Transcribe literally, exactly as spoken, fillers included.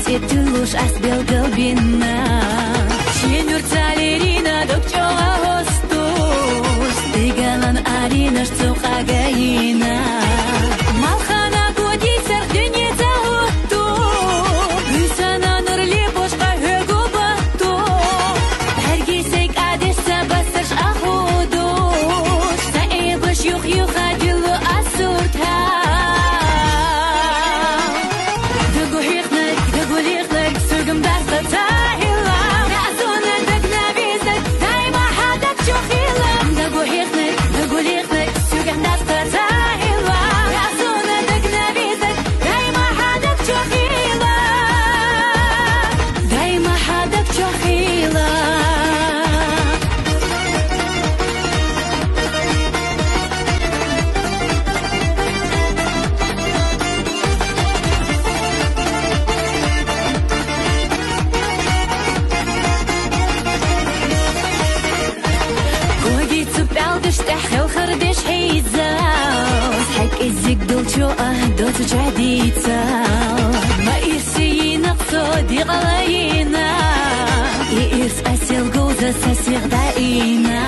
Цӏи тулуш ас белгалбина. Чи нур цалирина докчола гостус. Дигалан аринаш цукъага ина. Малхана годи сарх дунья цагъуту. Гусана нурли бошка хёгу бату. Барги сей кадеш са басарш ахудус. Са эбаш юх юха дилу асурта. Дагухихнер, дагулихнер, сугам дас катаила. Дасуна дагнавизер, дайма хадак чохила. Дагухихнер, дагулихнер, сугам дас катаила. Дасуна дагнавизер, дайма хадак чохила. Дайма хадак чохила. Гоги цупӏялдыш тӏехӏел хъардеш хӏейзал, хӏекьизиг дулчу а доцу чадицал. Ма ирси йинахъ цо дикьалайина, и ирс асил гуза сасигъдаина.